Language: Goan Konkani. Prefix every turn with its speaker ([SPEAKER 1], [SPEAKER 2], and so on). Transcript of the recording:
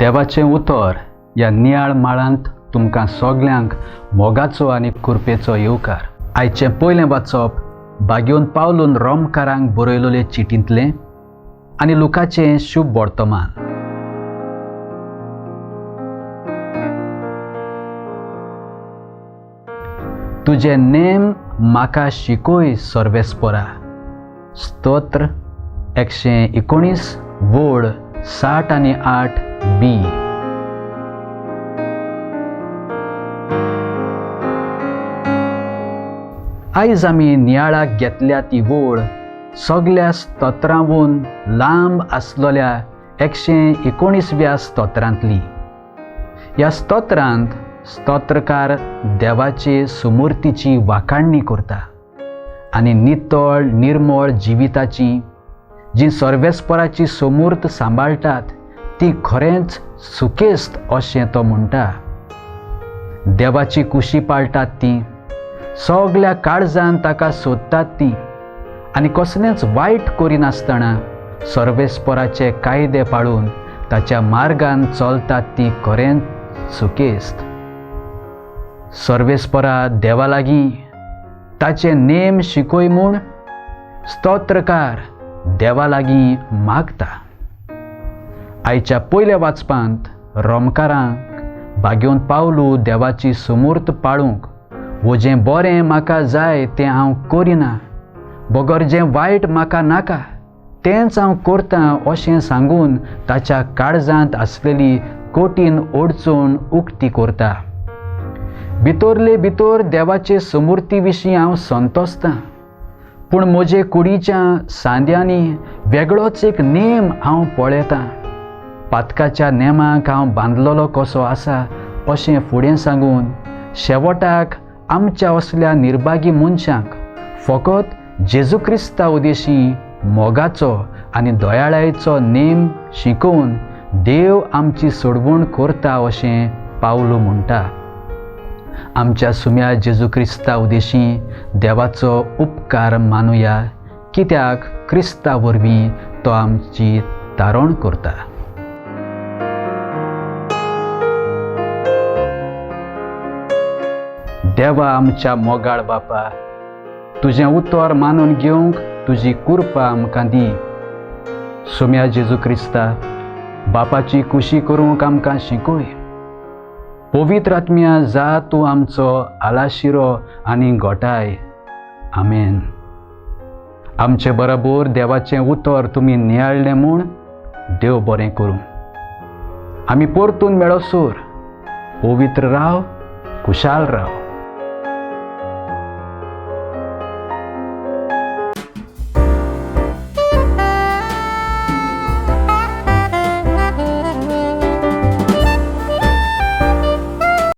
[SPEAKER 1] देवाचें उतर ह्या नियाळ माळांत तुमकां सगल्यांक मोगाचो आनी कृपेचो येवकार. आयचें पयलें वाचप बागेवन पावलून रोमकारांक बरयलेले चिटींतलें आनी लुकाचें शुभ वर्तमान. तुजे नेम म्हाका शिकय सर्वेस्परा. स्तोत्र 119 वोळ 60 आनी 8 बी. आयज आमी नियाळाक घेतल्या ती वोळ सगल्या स्तोत्रांवून लांब आसलेल्या 119व्या स्तोत्रांतली. ह्या स्तोत्रांत स्तोत्रकार देवाचे सुमूर्तीची वाखाणणी करता आनी नितळ निर्मळ जिविताची जी सर्वेस्पराची सुमूर्त सांबाळटात ती खरेंच सुकेस्त अशें तो म्हणटा. देवाची कुशी पाळटात ती, सगल्या काळजान ताका सोदतात ती आनी कसलेंच वायट करिनासतना सर्वेस्पराचे कायदे पाळून ताच्या मार्गान चलतात ती खरेंच सुकेस्त. सर्वेस्परा देवा लागीं ताचे नेम शिकय म्हूण स्तोत्रकार देवा लागीं मागता. आयच्या पयल्या वाचपांत रोमकारांक बागेवन पावलू देवाची सुमूर्त पाळूंक वो जें बरें म्हाका जाय तें हांव करिना, बगर जें वायट म्हाका नाका तेंच हांव करतां अशें सांगून ताच्या काळजांत आसलेली कठीण अडचण उक्ती करता. भितरले भितर देवाचे सुमूर्ती विशीं हांव संतोसतां, पूण म्हजे कुडीच्या सांद्यांनी वेगळोच एक नेम हांव पळयतां. पातकाच्या नेमाक हांव बांदलेलो कसो आसा अशें फुडें सांगून शेवटाक आमच्या असल्या निर्भागी मनशांक फकत जेजू क्रिस्ता उदेशी मोगाचो आनी दयाळायेचो नेम शिकोवन देव आमची सोडवण करता अशें पावलू म्हणटा. आमच्या सुम्या जेजू क्रिस्ता उदेशी देवाचो उपकार मानुया, कित्याक क्रिस्ता वरवीं तो आमची तारण करता. देवा आमच्या मोगाळ बापा, तुजें उतर मानून घेवंक तुजी कृपा आमकां दी. सुम्या जेजू क्रिस्ता, बापाची कुशी करूंक आमकां शिकय. पवित्र आत्म्या जा तूं आमचो आलाशिरो आनी गोठाय. आमेन. आमचे बरोबर देवाचें उतर तुमी नियाळ्ळें म्हूण देव बरें करूं. आमी परतून मेळोसर पवित्र राव, खुशाल राव.